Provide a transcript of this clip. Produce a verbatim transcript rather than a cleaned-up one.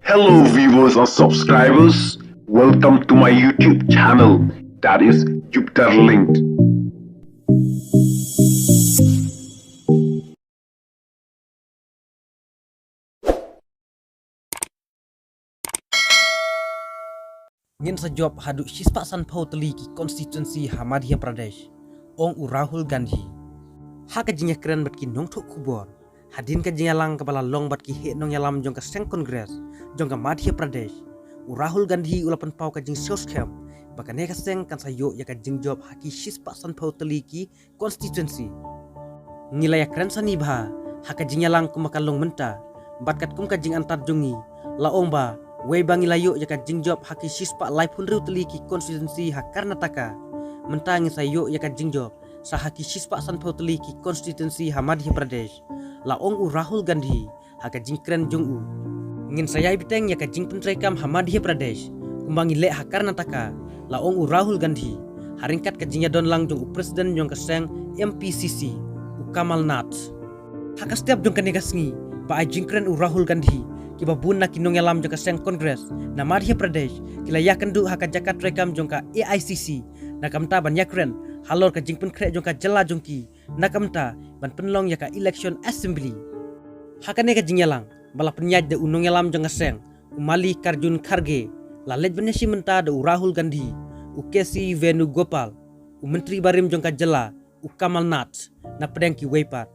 Hello viewers and subscribers, welcome to my YouTube channel, that is Jupiter Linked. Ngin sa jop haduh shispah sanphew tylli ki constituency ha Madhya Pradesh, ong u Rahul Gandhi. Ha ka jingïakren bad ki nongthoh khubor hadien ka jingïalang kaba la long bad ki heh nongïalam jong ka seng Congress jong ka Madhya Pradesh, u Rahul Gandhi u la pynpaw ka jingsngewskhem ba kane ka seng kan sa ïoh ïa ka jingjop ha ki shispah sanphew tylli ki constituency. Ngi la ïakren sani bha ha ka jingïalang kumba ka long mynta, bad katkum ka jingangnud jong ngi, la ong ba wei ba ngi la ïoh ïa ka jingjop ha ki shispah laiphew hynriew tylli ki constituency ha Karnataka, mynta ngin sa ïoh ïa ka jingjop sa ha ki shispah sanphew tylli ki constituency ha Madhya Pradesh, la ong u Rahul Gandhi ha ka jingkren jong u. Ngin sa ïai bteng ïa ka jingpyntreikam ha Madhya Pradesh kumba ngi leh ha Karnataka, la ong u Rahul Gandhi ha ryngkat ka jingïadon lang jong u president jong ka seng M P C C, u Kamal Nath. Ha ka step jong kane ka sngi ba ai jingkren u Rahul Gandhi, kiba bun na ki nongïalam jong ka seng Congress na Madhya Pradesh ki la ïakynduh ha ka jaka treikam jong ka A I C C na ka bynta ban ïakren halor ka jingpynkhreh jong ka jylla jong ki na ka bynta ban pynlong ïa ka election assembly. Ha kane ka jingïalang ba la pynïaid da u nongïalam jong ka seng, u Mallikarjun Kharge, la leit ban ïashim bynta da u Rahul Gandhi, u K C Venugopal, u Myntri barim jong ka jylla, u Kamal Nath, na pdeng kiwei pat.